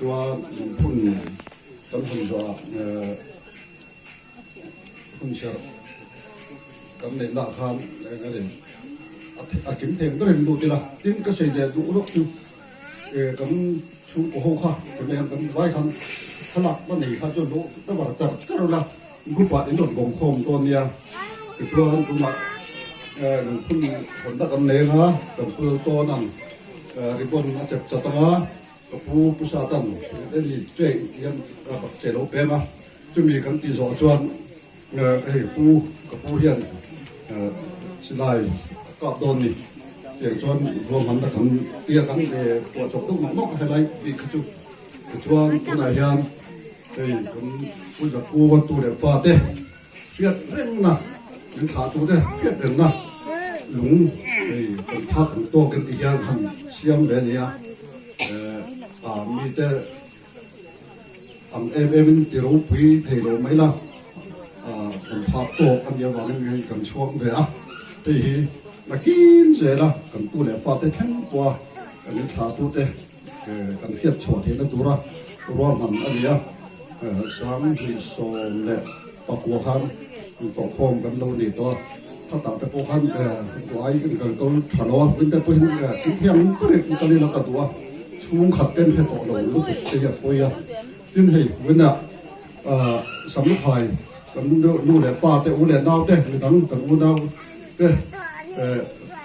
Chuan lungphun kan hawn zawhah hunserh kan neih lah khan eng a ni a kim thei ang berin lut ila. Tin, ka sawi leh duh lawk chu kan chhungkaw ho kha tunah hian kan vai khan thlalak la nei kha chuan lo cover char char ula group ah in rawn vawm khawm dawn nia. Tichuan tunah lungphun hawnna kan nei anga kan kul tawn ang ribbon a chep chat anga ka pu Pu Satan hemi che hian a bak che lo peng a. Chumi kan tih zawh chuan hei pu ka pu hian silai a kap dawn ni tiang chuan ruahmanna kan tia kan puah chawp deuh nawk nawk a helai bik kha chu. Tichuan tunah hian hei kan pu Zaku tu leh fate hriat rengna min thlah tute hriat rengna lung hei kan phak ang tawk in ti hian han siam ve a ni a mite Ang em em in ti ropui thei lo mai la, kan phak tawk a nih avangin hei kan chhuak ve a, hei hi nakin zel a kan tu leh fate thleng pawh a kan inthlah tute kan hriat chhuah theihna tura ruahman a ni a, 2019 khan intawhkhawm kan lo nei tawh a, khatah te pawh khan duai kan kal kal tha lo a, vinte pawhin tih thiang ber in kal ila ka duh a. Chhungkhat ten hre tawh lo lutuk te hi a pawi a, tin hei vawiinah Samlukhai kan nu leh pa te, u leh nau te, midang kan unau te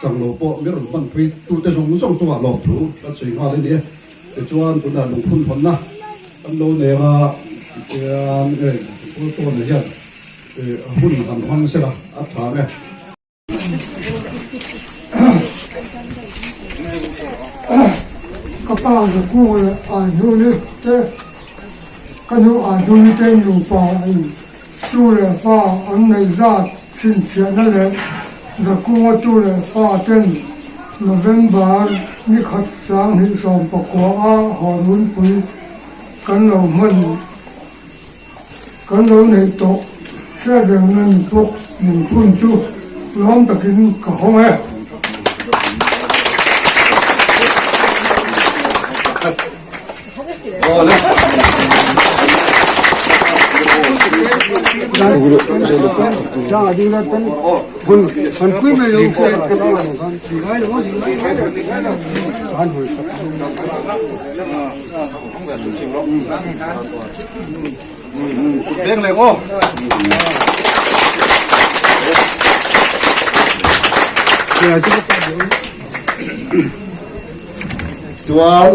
chang lo pawh mi rawn hmanpui tute zawng zawng chungah lawmthu kan sawi nghal a ni e. Tichuan tunah lungphun hawnna kan lo neng a, tichuan hei Pu Tawna hian hun han hmang sela a tha ang e. Ka pa Zakung leh Ahnuni te, ka nu Ahnuni te nupa in tu leh fa an neih zat chhinchhiahna leh Zakunga tu leh fa ten November ni khat 2019 a hawnunpui kan lo hman Kan lo neih tawh hriatrengna ni pawh lungphun chu lawm takin ka hawng e. Beng leh aw. Chuan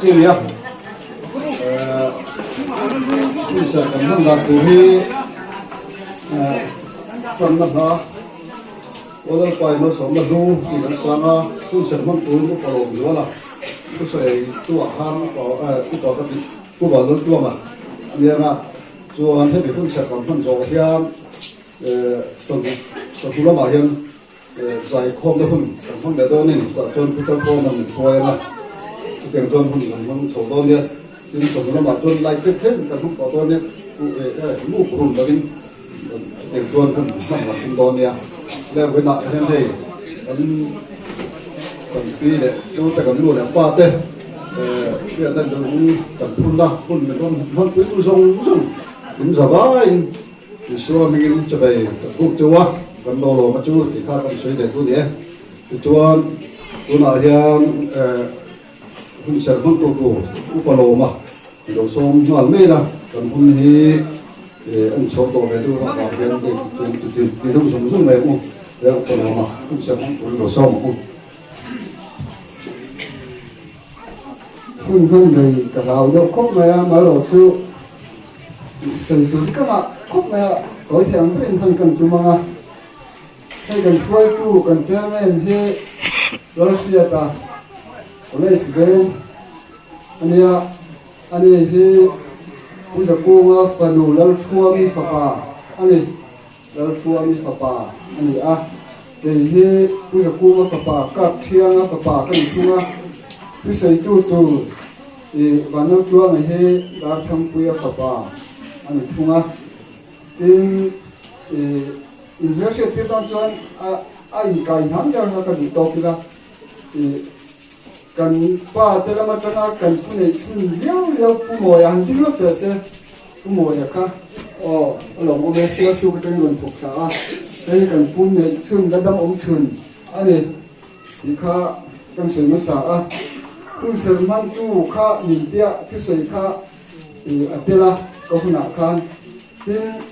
chi a ni a. Hun serh kan hman dan tur hi tanna hla Aw Lalpa i malsawmna hlu tih kan sang a, hun serh hman turin upa lawm zual a, thusawi tu ah khan upa upa ka tih Pu Vanlaltuama a ni ang a, chuan hemi hun serh kan hman zawh hian chawhnu lamah hian Zaikhawmna hun kan hmang leh dawn a ni. Chutah chuan Pu Chalkawma min hruai ang a, chutiang chuan hun kan hmang chho dawn nia. Tin, chawhnu lamah chuan lai tep thleng kan hmang tawh dawn nia. Muk run lovin chutiang chuan hun hman kan tum dawn nia. Lehwinah hian hei kan kan pi leh pu te kan nu leh pa te hriatna lung kan phunna hun min rawn hmanpui tu zawng zawng in zavaiin Isua hmingin chabai ka kuk cheu a, kan lo lawm a chu tih kha kan sawi leh tu ni e. Tichuan tunah hian hun serh hmang tu tur upa lawm a i lo sawm nghal mai la, kan hun hi a in chhawr tawh ve deuh avang hian ti deuh zung zung mai ang u, upa lawm a hun serh hmang tur i lo sawm ang u. Hun hman rei ka hlau deuh khawp mai a, amaherawh chu sawi tur hi ka ngah khawp mai a, tawi thei ang berin hman kan tum ang a, hei kan hruaitu kan chairman hi Lalhriata College veng a nia, ani hi Pu Zakunga fanu Lalthuami fapa a ni. Lalthuami fapa a ni a, kei hi Pu Zakunga fapa, Kap Thianga fapa ka ni thung a, Thuseitu tur i Vanlaltluanga hi Darthangpuia fapa a ni thung a, tin i inhmelhriat tir tan chuan a a inkai hnam zel kha ka duh tawk ila i kan pa te lam atanga kan pu neih chhun liau liau Pu Mawia han ding lawk teh se. Pu Mawia kha aw a lawm awm e, Sialsuk atangin rawn thawk thla a, hei kan pu neih chhun la dam awm chhun a ni tih kha kan sawi hmasa a, hun ser hmantu kha min tia thusawi kha a tel a ka hunah khan tin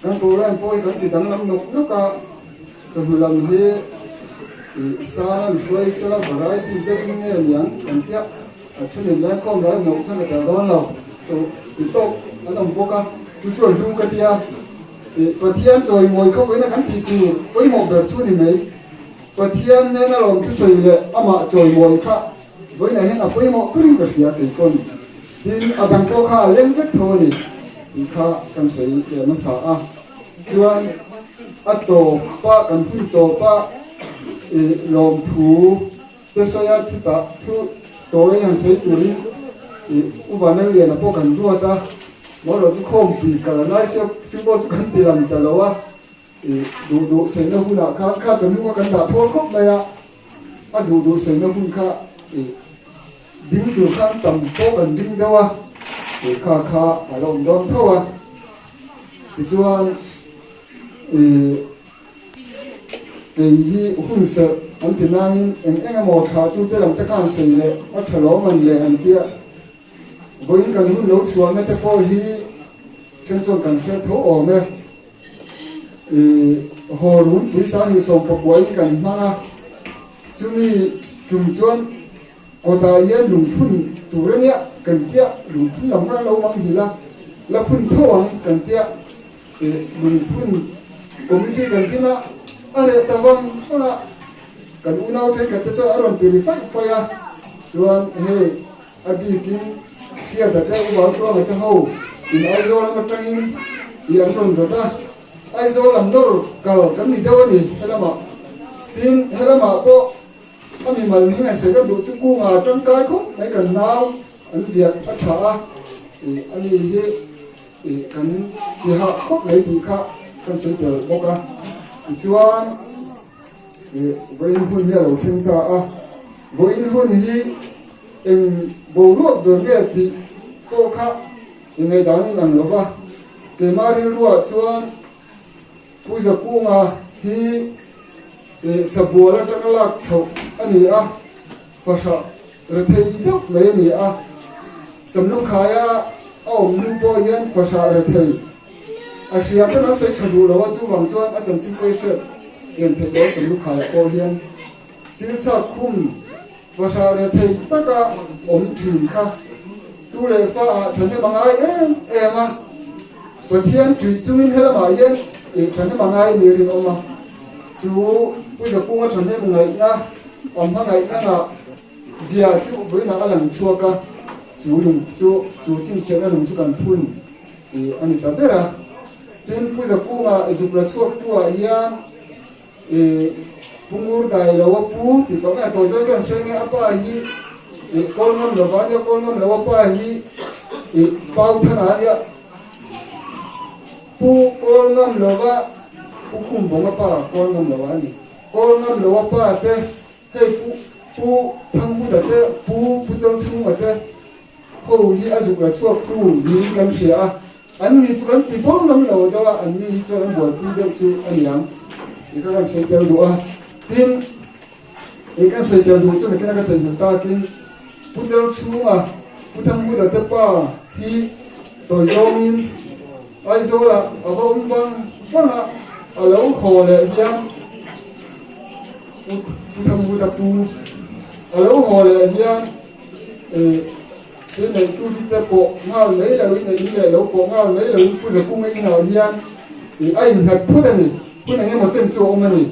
kan program pawh hi kan ti danglam nawk nawk a, chawhnu lam hi Sara hruai sela variety deuhin nge niang kan tia. A thunin lengkhawm leh a noh chuan a tel dawn lo ti tawk an awm bawk a, chu chuan hlu ka ti a, ih Pathian chawimawi khawpuina kan tih tur pawimawh ber chu ni mai. Pathian nena lawm thusawi leh amah chawimawi kha vawiinah hian a pawimawh turin ka hria kei pawn. Tin, a dang pawh kha a leng vek tho a ni tih kha kan sawi leh hmasa a. Chuan a tawpa kan hun tawpa ih lawmthu Te sawi a chutah thu tawi han sawi turin ih U Vanlalliana pawh kan ruat a, maw chu khawmpui kal a ngai sia chu pawh chu kan ti lang ta lo a, ih duh duh sawina hunah khan kha chawhnu kha kan dah thawl khawp mai a, a duh duh sawina hun kha ih ding tur khan tam pawh kan ding deuh a, ih kha kha a lo awm dawn tho a, tichuan ih. Kei hi hun serh an ti nangin eng eng emaw tha tute lam te khan sawi leh a tha lo man leh an tia. Vawiin kan hun lo chhuahna te pawh hi then chuan kan hriat tho awm e. I haw run puisa hi sawmpakua in kan hmang a, chumi tum chuan kawtah hian lungphun tur a nia kan tia, lungphun lam khan lo mang hil a, la phun tho ang kan tia. Lungphun committee kan din a, a reh ta vang vang a, kan unau thenkhat te chuan a rawn ti ri faih faih a, chuan hei a bikin Hriata te Uval Tluanga te ho in Aizawl lam atangin tih an rawn rawt a, Aizawl lam nawr kal kan ni deuh a ni helamah, tin helamah pawh a mimal hming an sawi ka duh chu kunga tangkai khawp mai kan nau an viak a tha a, ani hi. Ih kan ti hah khawp mai tih kha kan sawi tel bawk a, tichuan ih vawiin hun hi a lo thleng ta a, vawiin hun hi eng boruak ber nge tih pawh kha i ngaihdan in ang lo va, keimah rilruah chuan Pu Zakunga hi ih sabual atanga lak chhoh a ni a, fahrah Rethei deuh mai a ni a, Samlungkhaia a awm hnu pawh hian fahrah rethei a hria ten an sawi tha duh lo a, chuvang chuan a chanchin pawh hi hriat chian theih lo Samlungkhaia pawh hian chil chhak khum Fahrah rethei taka awm thin kha tu leh fa ah thahnem a ngai em em a, Pathian ṭih chungin helamah hian ih thahnem a ngai ni rinawm a, chu Pu Zakunga thahnem ngaihna a hmangaihna ngah zia chu vawiinah a lang chhuak a, chu lung chu chu chhinchhiahna lung chu kan phun ih a ni ta ber a. Tin, Pu Zakunga zuk la chhuaktu ah hian I pu ngur dai lo a pu ti tawh mai a, tawi zawi kan sawi nge a pa hi i kawl ngam lo va nia, kawl ngam lo a pa hi i pau than a nia, pu kawl ngam lo va pu khum bawng a pa kawl ngam lo a ni, kawl ngam lo a pa te hei pu pu Thanghuta te pu pu Changchhunga te ho hi a zuk la chhuak tu niin kan hria a, an ni chu kan ti fo ngam lo deuh a, an ni hi chuan an buaipui deuh chu a ni ang tih kha kan sawi tel duh a. Tin, ih kan sawi tel duh chu nakin a ka theihnghilh takin Pu Chelchhunga, Pu Thanghuta te pa hi tawi zawngin Aizawlah a va awm vang vang a, a lo haw leh hian Pu Thanghuta pu a lo haw leh hian Tui neih tu hi te pawh nghal mai lo in a in leh lo pawh nghal mai lo in Pu Zakunga inah hian a innghat phut a ni. Hun eng emaw chen chu a awm a ni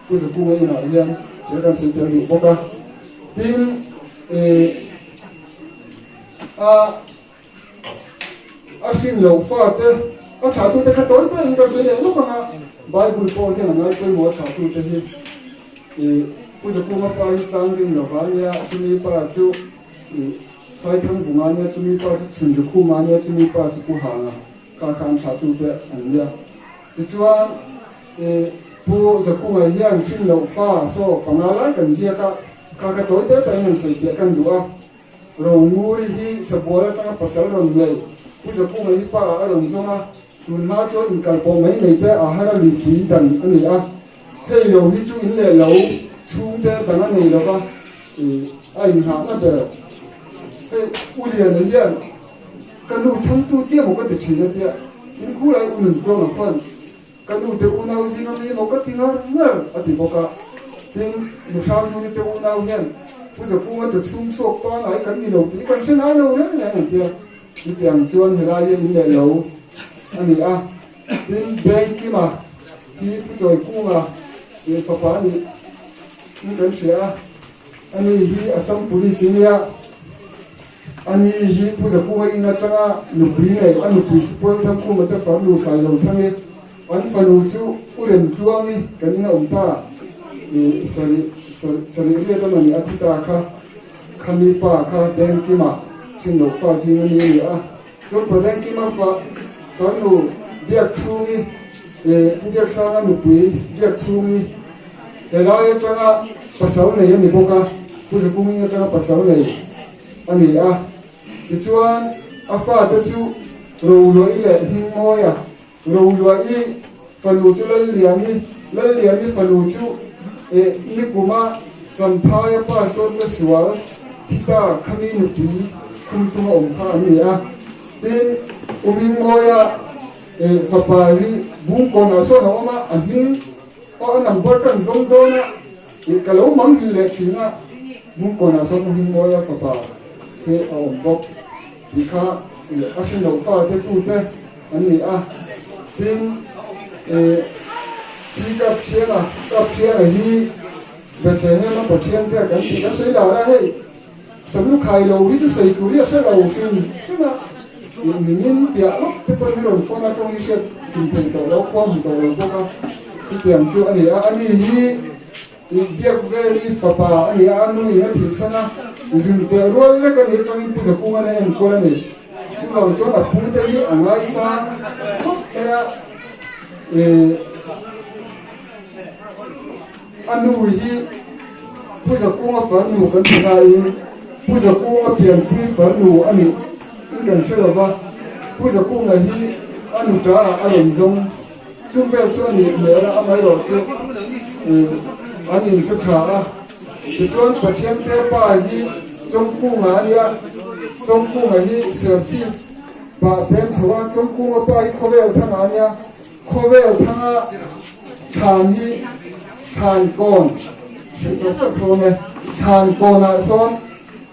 Pu Zakunga inah hian tih kan sawi tel duh bawk a. Tin a a hrin loh fate a thlahtute kha tawi te in kan sawi leh lawk ang a, Bible pawh hian a ngai pawimawh a thlahtute hi. Pu Zakunga pa hi tlang ring lova nia, chumi pa chu Saithang Vunga nia, chumi pa chu Chhunrikhuma nia, chumi pa chu Pu Hanga kha kha an thlahtute an nia. Tichuan Pu Zakunga hian hrin loh fa saw panga lai kan ziak a, kha kha tawi te takin han sawifiah kan duh a. Ronguri hi Sabual atanga pasal rawn nei, Pu Zakunga hi pa ah a rawn zawng a, tunhma chuan inkal pawh mai mai te a har a luipui dan a ni a. Hei lo hi chu in leh lo chhungte dang a nei lova, ih a inghahna ber. Hei U Liana hian ka nu chhangtu chiah maw ka ti thin a tia, in khulai U Nunkuanga khuan Ka nu te unau zing a mi maw ka ti ngar ngar a ti bawk a. Tin, nu Hranghnuni te unau hian Pu Zakunga te chhung chhuak pangngai kan ni lo tih kan hre ngai lo reng reng an tia. Chutiang chuan helai hi in leh lo a ni a. Tin, Bengkima hi Pu Chawikunga tih fapa a nih in kan hria a. Ani hi Assam Police nia. Ani hi Pu Zakunga in atanga nupui nei, a nupui chu Pualthangkhuma te farnu Sailo Thangi, an fanu chu U Remtluangi kan in a awm ta i sarih sarih riat a mani a thi ta kha, khami pa kha Dengkima thinloh fa zing a mi a ni a, chuan pa Dengkima fa farnu Biakchhungi i Pu Biaksanga nupui Biakchhungi helai atanga pasal nei a ni bawk a, Pu Zakunga in atanga pasal nei. a ni a. Tichuan, a fate chu Roluahi leh Hmingmawia, Roluahi fanu chu Lalliani, Lalliani fanu chu eh Nikuma Champhaia pastor che sual Thita Khami nupui Khumtunga awm kha an ni a. Tin, U Hmingmawia eh fapa hi Bungkawnah sawn a awm a, a hming pawh a number ka an zawng dawn a. Ih ka lo mang hil leh thin a, Bungkawnah sawn U Hmingmawia fapa hi a awm bawk tih kha ih a hre loh fa te tu te an ni a. Tin, ih si kap thianga, kap thianga hi Bethlehem a Pathian te kan tih kan sawi lar a, hei Samlu khai lo hi chu sawi tur hi a hre lo hrim hrim a, ih ningin piah lawk te pawn hi rawn phone a tawng hi hriat kim thei tawh lo, khua hmu tawh lo bawk a, chutiang chu a ni a, ani hi ih biak vel hi fapa a ni a, a nu in a thihsan a, zun cheh rual lek a ni atangin Pu Zakunga a enkawl a ni, chuvang chuan a pu te hi a ngaisang khawp mai a, ih. A nu hi Pu Zakunga farnu kan ti laiin Pu Zakunga pianpui farnu a nih in kan hre lo va, Pu Zakunga hi a nu ta ah a rawn zawng. Chung vel chu a nih hmel a, amaherawh chu an inhre tha a. Tichuan Pathian te pa hi Chawngkunga a nia, Chawngkunga hi Serchhip pah pem chho a, Chawngkunga pa hi Khawvel thanga a nia, Khawvel thanga thlan hi thlan kawn sawi chak chak tho ang e. Thlan kawnah sawn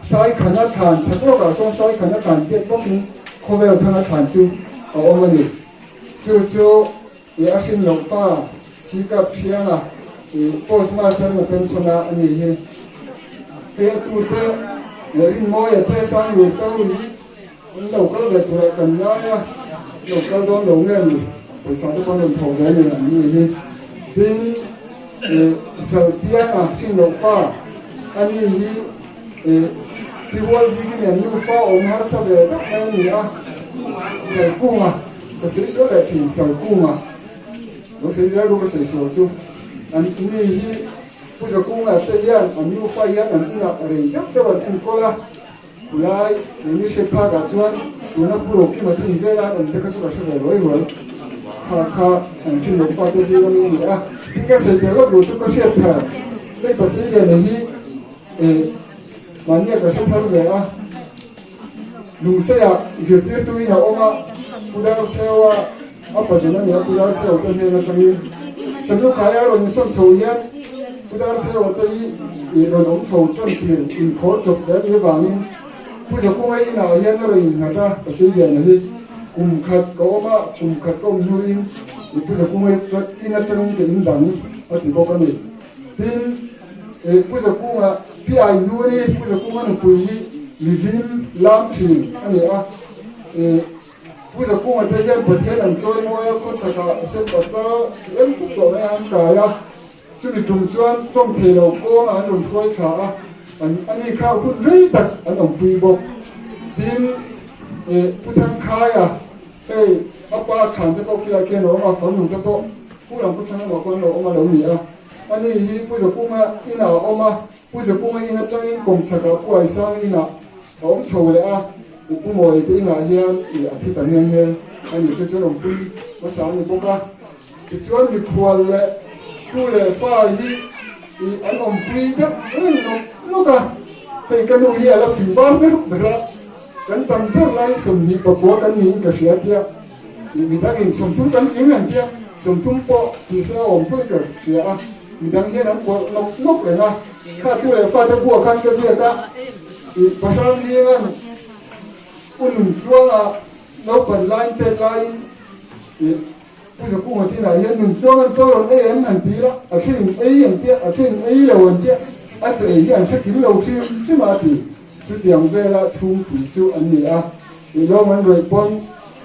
Saikhana thlan chhak lawkah sawn Saikhana thlan tiat bawkin khawvel thanga thlan chu a awm a ni. Chu chu i a hrin loh fa Sikap Thianga i postmaster na pension a a ni hi. Hei a tute leh Rinmawia te Sanglur to hi an lo kal ve turah kan ngai a, lo kal dawn lo nge ni, pawisa te pawh an rawn thawh ve a ni an ni hi. Tin, i Salpianga hrin loh fa a ni hi i Pi Hualziki nen nufa awm harsa ve deuh mai a ni a, Salkunga ka sawi sual leh thin, Salkunga lo sawi zel ru ka sawi sual chu an ni hi Pu Zakunga te hian an nufa hian an inah rei deuh deuh an enkawl a. Khulai keini hriat phakah chuan tuna Pu Rokima te invela an awm te kha chu ka hre ve ruai ruai. Kha kha an hrin loh fate zing ami a ni a. Tin ka sawi tel lawk lo chu ka hriat thar. Hei Pasei Liana hi eh mahnia ka hre thar ve a. Lungseiah zirtirtuin a awm a, Pu Darcheua a pazun a ni a, Pu Darcheua te hnen atangin Samlukhaia rawn insawn chho hian Pu Darcheua te hi ih rawn awm chho tan tir inkhawr chawp ve a nih avangin Pu Zakunga inah hian a rawn innghat a, Pasei Liana hi kum khat ka awm a, kum khat ka awm hnuin ih Pu Zakunga in atangin ka indang a ti bawk a ni. Tin, eh, Pu Zakunga, Pi Ainuni, Pu Zakunga nupui hi mihlim lam thin a ni a. Eh, Pu Zakunga te hian Pathian an chawi mawi a, khawchhakah Sepa chal em khup tawh mai a an kai a. Chumi tum chuan tawng thei lo kawnga an rawn hruai thla a, an ani kha hun rei tak an awmpui bawk. Tin, eh, Pu Thangkhaia, hei a pa thlan te pawh khilai khian a awm a, farnu te pawh Pu lam Pu Thang emaw khawn lo awm a lo ni a. Ani hi Pu Zakunga inah a awm a, Pu Zakunga in atangin kawmchhakah Pu Aisanga inah a awm chho leh a, i Pu Mawii te inah hian i a thi ta nghe nghe a ni. Chu chuan awmpui hmasa a ni bawk a. Tichuan mikhual leh tu leh fa hi i an awmpui deuh reng nawk nawk a, hei ka nu hi a la fing var ber ber a, kan tam ber laiin 29 kan niin ka hria tia. Midangin 30 kan tling an tia, 30 pawh ti se a awm tawih ka hria a, midang hian an pawlh nawk nawk reng a, kha tu leh fate buah khan ka ziak a, ih pahrang zingan u Nuntluanga naupan lain tet laiin ih Pu Zakunga tinah hian Nuntluang an chaw rawn ei em han ti ila, a thenin ei an tia, a thenin ei lo an tia, a chaw ei hi an hre kim lo hrim hrim a ti. Chutiang vela chhungpui chu an ni a, ih lawm an rawih pawn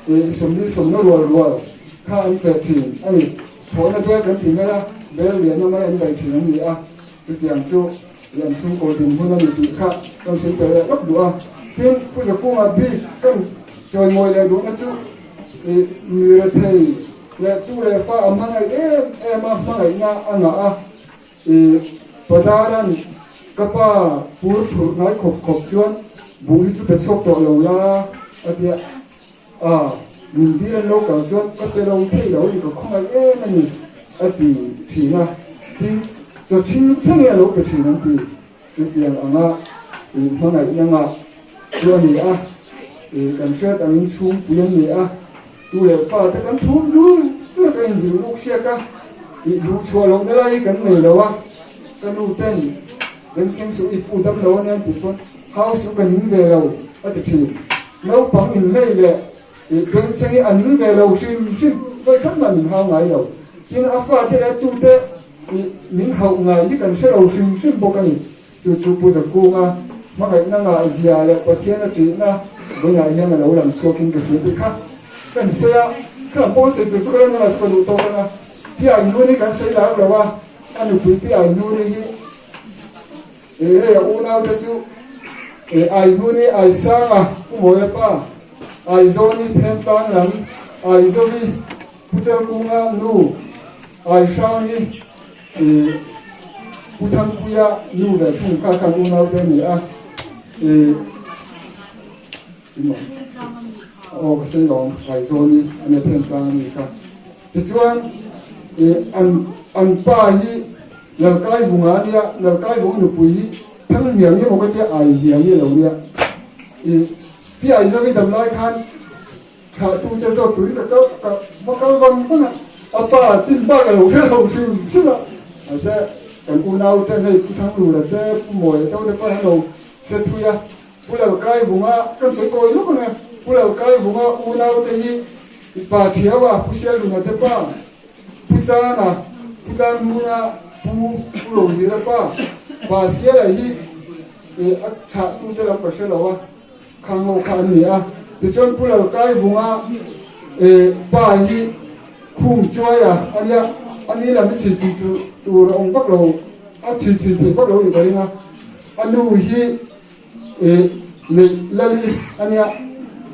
ih sawmli sawmna rual rual kha an feh thin a ni. Thawhna bel kan ti mai a, bel lianna mai an daih thin an ni a, chutiang chu ih an chhungkaw dinhmun a ni tih kha kan sawi tel leh lawk duh a. Tin, Pu Zakunga bik kan chawimawi leh duhna chu ih mi rethei leh tu leh fa a hmangaih em em a, hmangaihna a ngah a. I Padaran ka pa pur phurh ngai khawp khawp chuan buh hi chu pe chhuak tawh lo la a ti a, a min dil an lo kal chuan ka pe lo thei lo ni ka khawngaih em a ni a ti thin a, tin chaw thing thleng hi a lo pe thin an ti, chutiang anga i hmangaihna ngah chu a ni a, i kan hriat angin chhungpui an ni a. Tu leh fa te kan thum dul dul ka inhrilh luk siak a, ih duh chhuah lohna lai hi kan nei lo a, ka nu ten Bengchheng suh i pu dam lo a nia an tih pawn hau suh ka ning ve lo a ti thin. Naupang inlei leh ih Bengchheng hi a ning ve lo hrim hrim, vawi khat mah min hau ngai lo. Tin a fate leh a tute ih min hauh ngai hi kan hre lo hrim hrim bawk a ni. Chu chu Pu Zakunga hmangaihna ngah zia leh Pathian a ṭihna vawiinah hian a lo lang chhuakin ka hria tih kha ka ni sawi a, ka lam pawh sawi tur chu ka la nula chu ka duh tawk ang a, Pi Ainuni kan sawi lar lo a, a nupui Pi Ainuni hi eh hei a unaute chu eh Ainuni Aisanga Pu Mawia pa, Aizawni Thentlang lam Aizovi Pu Chelkunga nu Aihrangi I Pu Thangpuia nu leh thung kha khan unaute a ni a, i aw ka sawi lawm Aizawni a nia Thentlang a ni kha. Tichuan i an an pa hi Lalkaivunga a nia, Lalkaivunga nupui hi Thanghniangi emaw ka tia Aihniangi a lo nia. I Pi Aizawi dam lai khan Thlahtute zawk turin ka kal ka va kal vang vang a, a pa chin bak a lo hre lo hrim hrim a, mahse. Kan unau ten hei Pu Thanglura te, Pu Mawia te ho te pawh an lo hre thui a. Pu Lalkaivunga kan sawi kawi lawk ang e. Pu Lalkaivunga unau te hi Pa Thiaua, Pu Sialhuna te pa, Pu Chana, Pu Tlanghuna, Pu Pu Rohira pa, Pa Siala hi a thlahtute lam ka hre lo a, khang ho kha an ni a. Tichuan Pu Lalkaivunga pa hi Khum Chuaia a nia, a ni lam hi chhui tui tur a awm vak lo, a chhui thui thei vak lo nih ka ring a. A nu hi Eh, Neih Lali a nia.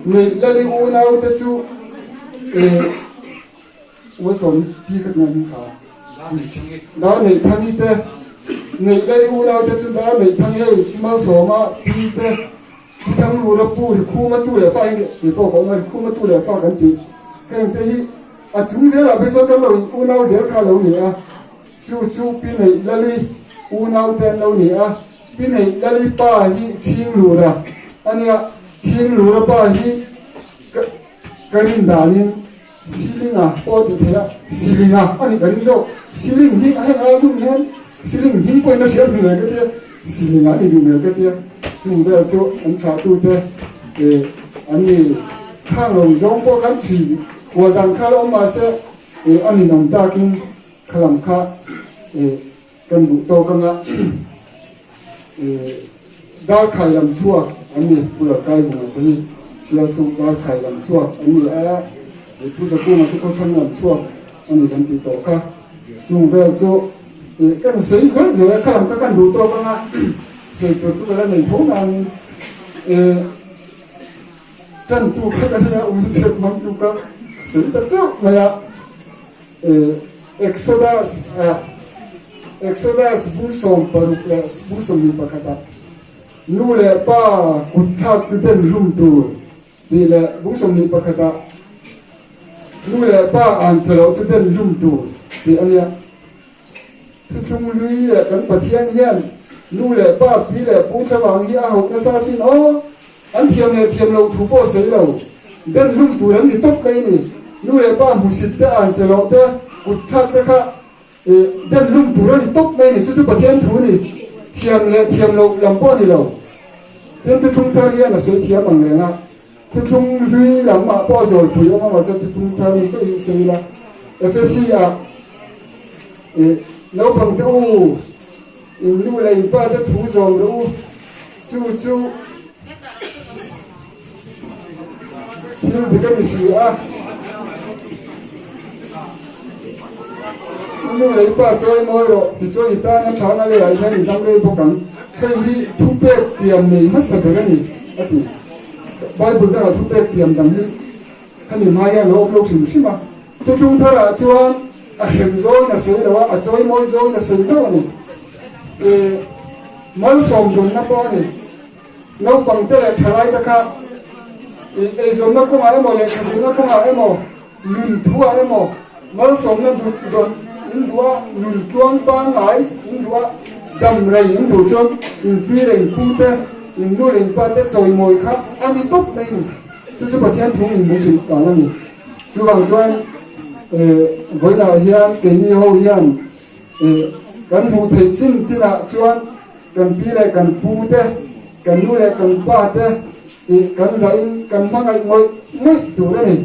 Neih Lali unau te chu eh, Uasawm pi ka tina hming kha. Dar Neih Thangi te, Neih Lali unau te chu Dar Neih Thangi hei Pi Malsawma pi te, Pi Thanglura pu Rikhuma tu leh fa heng kei pawh ka awm a, Rikhuma tu leh fa kan tih. Heng te hi a chung zelah phei chuan kan lo in unau zel kha a lo ni a. Chu chu Pi Neih Lali unau te an lo ni a. Pi Neih Lali pa hi Chhinglura a nia, Chhinglura pa hi ka ka rin danin Silinga pawh a ti thei a, Silinga a nih ka ring zawk, Siling hi a heng ai dun hian Siling hming pawhin a hriat hmel ka tia, Silinga a nih duh hmel ka tia, chung vel chu an thlahtute eh an ni khang lo zawng pawh khan chhui kual dan kha la awm mahse eh a ninawm takin khalam kha eh Kan duh tawk anga Darkhai lam chhuak an ni, Pu Lalkaivunga te hi Sialsuk Darkhai lam chhuak an ni a, Pu Zakunga chu Khawthlang lam chhuak a ni kan tih tawh kha. Chung vel chu kan sawi zuai zuai a, kha lam kha kan duh tawk anga sawi tur chu ka la nei tho nangin tantu kha ka nia umzep hmangtu kha sawi ta teuh mai a. Exodus ah Exodus bu 16 leh bu 21 ah nu leh pa kut thlak chu den hlum tur tih leh bu 21 ah nu leh pa an che loh chu den hlum tur tih a nia. Thuthlung lui leh kan Pathian hian nu leh pa pi leh pu thlavang hi a hauh nasa asin aw. An thiam leh thiam loh thu pawh sawi lo. Den hlum tur an ni tawp mai ni. Nu leh pa hmusit te, an che loh te, kut thlak te kha den hlum tur a ni tawp mai ni. Chu chu Pathian thu a ni. Thiam leh thiam loh lam pawh a ni lo. Tin thuthlung thar hian a sawi thiam ang reng a. Thuthlung hlui lam ah pawh a zawl pui awm a, mahse thuthlung thar ni chauh hi sawi ila. Efesi ah naupang te u, in nu leh in pa te thu zawm rawh u. Chu chu thil dik a ni si a. I nu leh i pa chawi mawi rawh, tichuan i tana thana leiah hian i dam rei bawk ang. Hei hi thupek tiam nei hmasa ber a ni, a ti. Bible dangah thupek tiam dang hi hemi hma hian a lo awm lo hrim hrim a. Thuthlung tharah chuan a hrem zawin a sawi lo a, a chawi mawi zawin a sawi hlauh a ni. E, malsawm dunna pawh a ni. Naupang te leh thalai te kha e, eizawnna kawngah emaw, lehkha zirna kawngah emaw, nun thuah emaw, malsawmna duh dawn in duh a, nun tluang pangngai in duh a, dam rei in duh chuan in pi leh in pu te, in nu leh in pa te chawimawi kha a ni tawp mai a ni. Chu chu Pathian thu in hmuh hrilh dan a ni. Chuvang chuan vawiinah hian keini ho hian kan hmuh theih chin chinah chuan kan pi leh kan pu te, kan nu leh kan pa te kan zahin kan hmangaih ngawih ngawih tur a ni.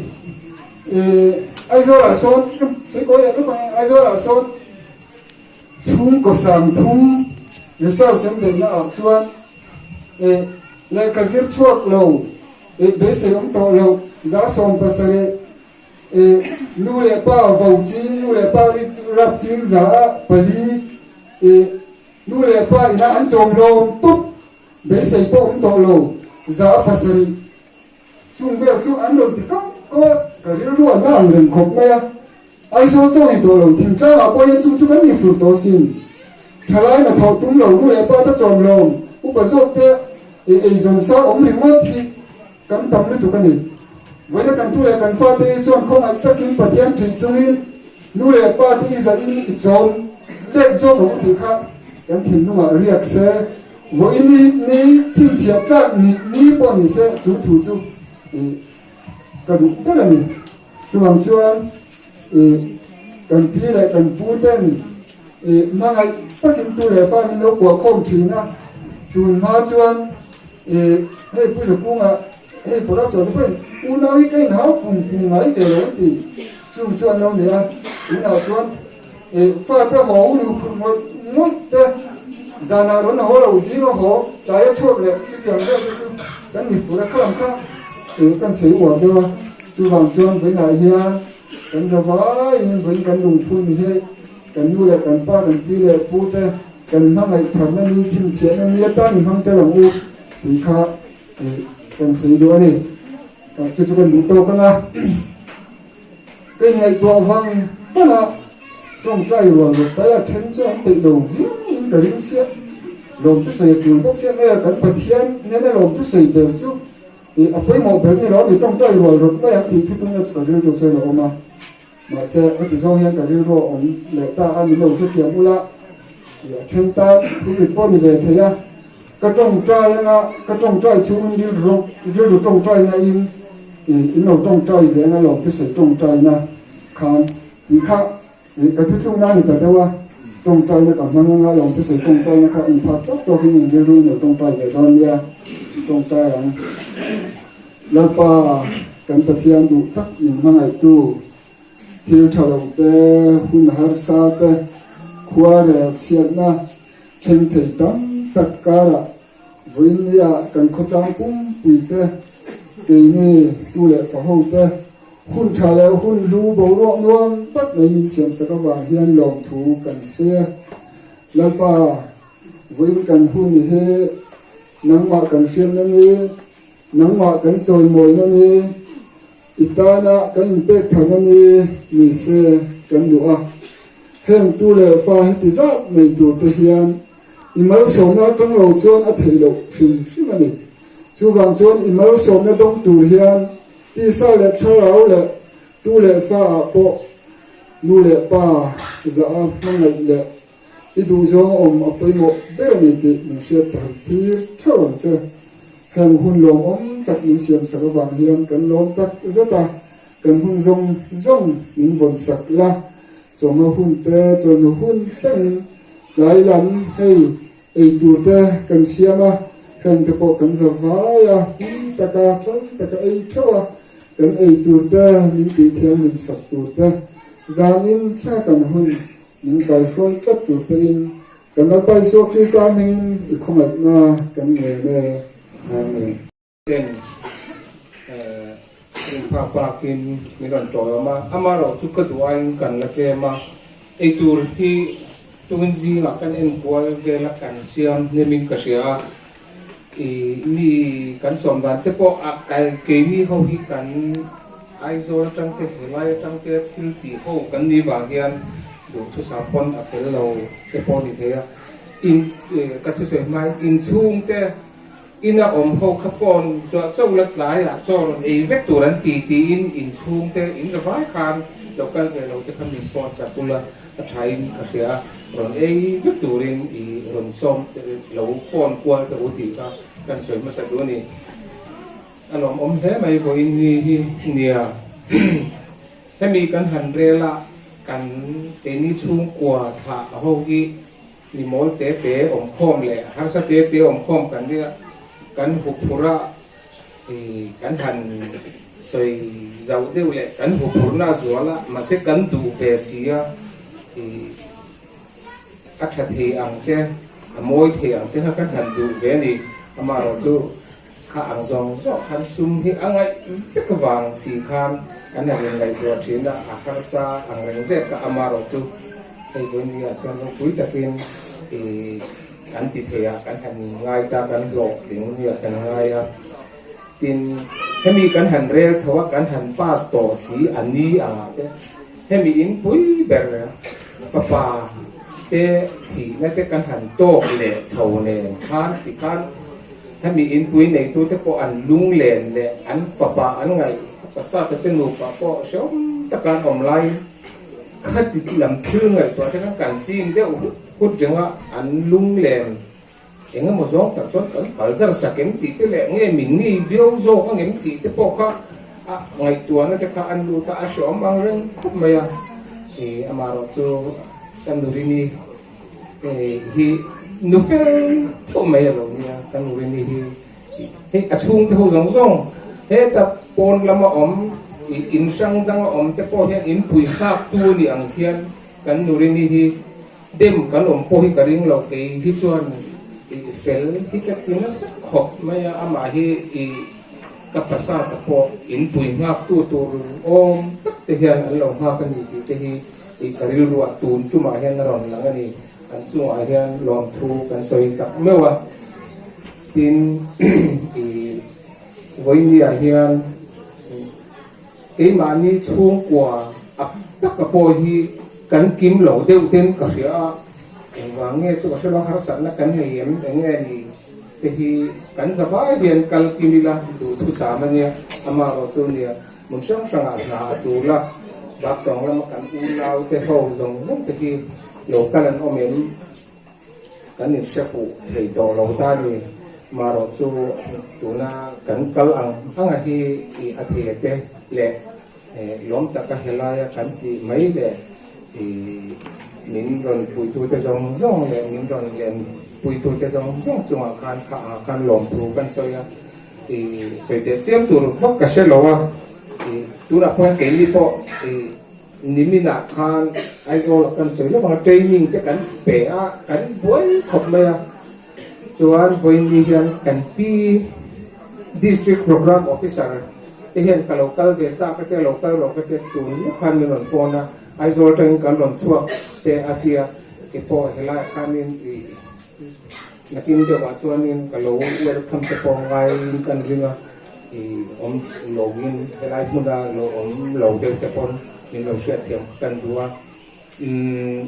Aizawlah sawn, sawi kawi leh lawk ang e, Aizawlah sawn chhungkaw 30 research an beihna ah chuan lehkha zir chhuak lo, Eh beisei awm tawh lo, 70% eh nu leh pa vo ching, nu leh pa ri rap ching 4% eh nu leh pa ina an chawm lawm tup, beisei pawh awm tawh lo, 7% chung vel chu an rawn ti kauh kauh a, ka rilru a na ang reng khawp mai a. Aizawl chaw ni tawh lo, thingtlangah pawh hian chung chu kan ni fur tawh asin. Thalai na thawh tum lo, nu leh pa te chawm lo, upa zawk te eizawn sa awm ringawt hi kan tam lutuk a ni. Vawiina kan tu leh kan fate hi chuan khawngaih takin Pathian ṭih chungin nu leh pa te i zahin i chawm let zawk ang u tih kha kan thinlungah riak se, vawiin ni chhinchhiah tlak ni ni pawh ni se chu thu chu ka duh ber a ni. Chuvang chuan i kan pi leh kan pu ten. I hmangaih takin tu leh fa min lo kuah khawm thin a, tun hma chuan i hei Pu Zakunga hei Pawrap chaw te pawhin unau hi ka inhau pung pung ngai ve lo an ti, chung chu an lo nei a, tunah chuan i fate haw hun hu phurh ngawih ngawih te, zanah rawn haw lo zing a haw tlai a chhuak leh chutiang vel te chu kan ni fur a, khalam kha i kan sawi uar deuh a, chuvang chuan vawiinah hian kan za vaiin vawiin kan lungphun hi. Kan nu leh kan pa, kan pi leh pu te kan hmangaih tharna ni chhinchhiahna ni atan i hmang tel ang u tih kha kan sawi duh a ni. Chu chu kan duh tawk ang a. Ka inngaihtuah vang vang a, tawngtai rual rawh tai a then chu an peih lo viau in ka ring sia. Lawm thusawi a tul bawk sia nge kan Pathian nena lawm thusawi ber chu a pawimawh ber ni lo a ni, tawngtai rual rawh mai ang tih thutungna chu ka rilru chuan a awm a. Mahse, heti zawng hian ka rilru a awm leh ta a, min lo hrethiam ula tih a then tan phurrit pawh ni ve thei a. Ka tawngtai anga ka tawngtai chhungin rilru rilru tawngtaina in in lo tawngtai ve anga lawm thusawi tawngtaina khan tih kha ka thuthlukna a ni ta deuh a. Tawngtaina ka hmang anga lawm thusawi tawngtaina kha inphak tawk tawkin in rilru in lo tawngtai ve dawn nia, tawngtai ang. Lalpa, kan Pathian duh tak min hmangaihtu, thil tha lo te, hun harsa te, khua rel chhiatna thleng thei tam tak karah vawiinnia kan khawtlang pumpui te, keini tu leh fa ho te, hun tha leh hun hlu boruak nuam tak mai min siamsak avang hian lawmthu kan sawi a. Lalpa, vawiin kan hun hi nangmah kan hriatna ni, Nangmah kan chawimawina ni, i tana kan inpek tharna ni ni se kan duh a. Heng tu leh fa heti zat nei tur te hian i malsawmna atang lo chuan a theih loh hrim hrim a ni. Chuvang chuan i malsawmna dawng tur hian tisa leh thlarau leh tu leh fa ah pawh nu leh pa zah a hmangaih leh I duhzawng a awm a pawimawh ber a ni tih min hriat ta han thlir theuh ang che. Heng hun lawmawm tak min siamsak avang hian kan lawm tak zet a, kan hun zawng zawng min vawn sak la. Chawhma hun te, chawhnu hun thlengin tlai lam hei ei tur te kan siam a, heng te pawh kan za vai a, hlim taka tlai taka ei theuh a, kan ei tur te min tih thianghlim sak tur te zanin thla kan hun Min kaihruai tlat tur tein kan Lalpa Isua Krista hmingin i khawngaihna kan ngen e. Amen. Ten rin phak bakin min rawn tawiawm a, amaherawh chu ka duh aiin kan la tlem a, eitur hi tungin zingah kan enkual vel a kan siam hnemin ka hria a, i mi kan sawm dan te pawh a keini ho hi kan Aizawl atang te helai atang te thil tih ho kan nih vang hian duhthusam pawn a fel lo te pawh a ni thei a, in ka thusawi hmain inchhung te ina awm ho kha phone chuah cho la tlaiah chaw rawn ei vek tur an ti tiin inchhung te in zavai khan lo kal ve lo te kha min phone sak ula A thain ka hria a, rawn ei vek turin i rawn sawm lo phone kual teh u tih kha kan sawi hmasa duh a ni. A lawmawm hle mai vawiin ni hi nia. Hemi kan han rel a, kan keini chhungkua thlah a ho hi mi mawl te te awmkhawm leh harsa te te awmkhawm kan nia, kan huphurh a, Kan han sawi zauh deuh leh kan huphurhna a zual a, mahse kan duh ve si a, a tha thei ang te, a mawi thei ang te kha kan han duh ve a ni. Amaherawh chu kha ang zawng zawng khan sum hi a ngaih vek avang si khan an han inngaihtuah thin a, a harsa ang reng zet kha. Amaherawh chu hei vawiin ah chuan ropui takin Kan ti thei a, kan han ngai ta, kan hlawh tling nia kan ngai a. Tin, hemi kan han rel chho a, kan han pass tawh si a ni ang ah te, hemi in pui ber fapa te thihna te kan han tawk leh chho nen khan ti khan hemi in pui neitu te pawh an lunglen leh an fapa an ngaih pasate te nupa pawh hreawm taka an awm laiin khati lam thil ngaihtuah te khan kan ching deuh hut Kut renga an lunglen eng emaw zawng tak chuan kan kal dar sak em tih te leh nge min ngei viau zawk ang em tih te pawh kha a ngaihtuahna te kha an lut a, a hreawm ang reng khawp mai a. Ih amaherawh chu ka nurini hi nu fel tawh mai a lo nia kan Rini hi hei a chhungte ho zawng zawng heta pawn lama awm ih in hrang danga awm te pawh hian in pui nghak tu a nih ang hian kan nu Rini hi dem kan awm pawh hi ka ring lo kei hi chuan ih fel hi ka ti nasa khawp mai a amah hi ih ka pasata pawh in pui nghak tu tur awm tak te hian an lo nghak a ni tih te hi Tih ka rilruah tun tumah hian a rawn lang a ni. An chungah hian lawmthu kan sawi tak meuh a. Tin, i vawinia hian keimahni chhungkua a taka pawh hi kan kim lo deuh ten ka hria a. Engvang nge chu ka hre lo, harsatna kan nei em, eng nge ni te hi kan zavai hian kal kim ila duhthusam a nia, amaherawh chu nia. Hmun hrang hrangah hna a tul a, Baktawng lama kan unau te ho zawng zawng te hi lo kal an awm em? Kan inhre fuh thei tawh lo ta ni. Marawh chu tuna kan kal ang anga hi i a thei te leh lawm taka helaia kan tih mai leh i min rawn puitute zawng zawng leh min rawn len puitute zawng zawng chungah khan kha ah khan lawmthu kan sawi a. I sawi teh chiam tur vak ka hre lo a, i tunah pawh hian keini pawh i niminah khan Aizawl ah kan sawi lawk ang a, training te kan pe a, kan buai khawp mai a, chuan vawiin hian kan pi District Programme Officer te hian ka lo kal ve chak a te, lo kal rawh ka ti a, tun lawk khan min rawn phone a, Aizawl atangin kan rawn chhuak te a ti a, keipawh helaiah khanin i. Nakin deuhah chuanin ka lo welcome te pawh ngaiin kan ring a, i awm loin helai hmuna lo awm lo deuh te pawn min lo hriatthiam kan duh a. Umm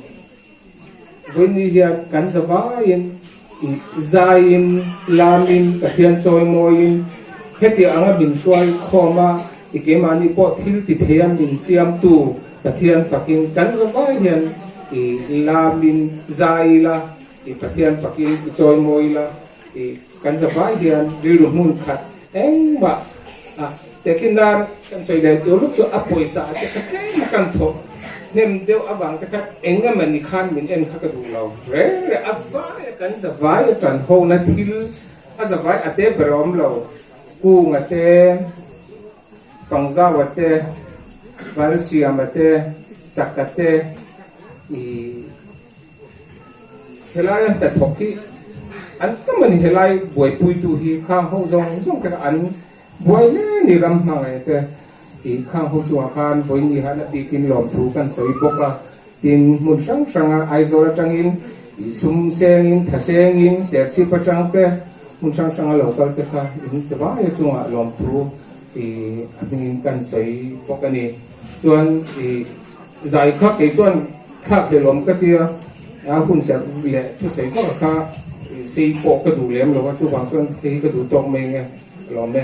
vawiin hian kan zavaiin i zaiin lamin Pathian chawimawiin hetiang anga min hruai khawm a, i keimahni pawh thil ti theia min siamtu Pathian fakin kan zavai hian i lamin zai ila. I Pathian fakin i chawi mawi la, i kan zavai hian rilru hmun khat engmah a tehkhin nan kan sawi leh tur lup chu a pawisa te kha tlem a kan thawh hnem deuh avang te kha eng emaw ni khan min en kha ka duh lo reng reng a vai a kan zavai a tan ho na thil a zavai a te ber a awm lo kunga te Fangzaua te Valsiama te Chaka te i Helai a hnathawk hi an tam a ni, helai buaipuitu hi khang ho zawng zawng te kha an buai hle a ni ram hmangaih te ih khang ho chungah khan vawiin han a bikin lawmthu kan sawi bawk a, tin hmun hrang hranga Aizawl atangin ih sum sengin tha sengin Serchhip atang te hmun hrang hranga lo kal te kha in vai a chungah lawmthu ih a hmingin kan sawi bawk a ni, chuan ih. Zai kha kei chuan thlak hlelawm ka tia, a hun serh leh thusawi vak a kha sei pawh ka duh lem lo a, chuvang chuan hei ka duh tawk mai nge lawm e.